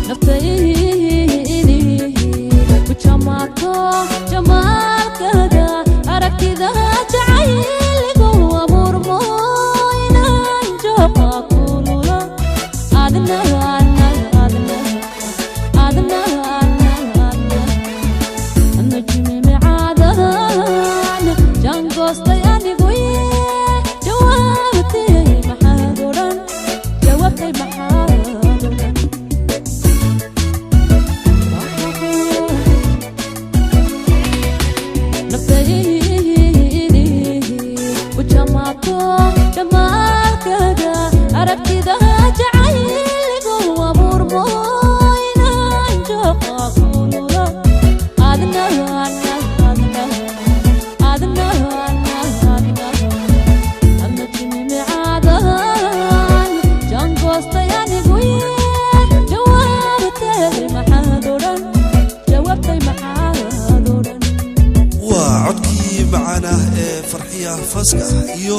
Naftaydii ku jamaato jamaalkaga, aragtida jacayligu abuurmo inaan jooqa kulula adna adna adna adna adna adna adna jimimicaadan jaangoostay anigu ye. Jawaabtay maxaad odhan? Jawaabtay maxaad odhan? Naftaydii ku jamaato jamaalkaga, aragtida jacayligu abuurmo inaan jooqa kulula adna adna adna adna adna adna adna jimimicaadan jaangoostay anigu ye. Jawaabtay maxaad odhan? Jawaabtay maxaad odhan? Waa codkii macaanah ee Farxiya Faskax iyo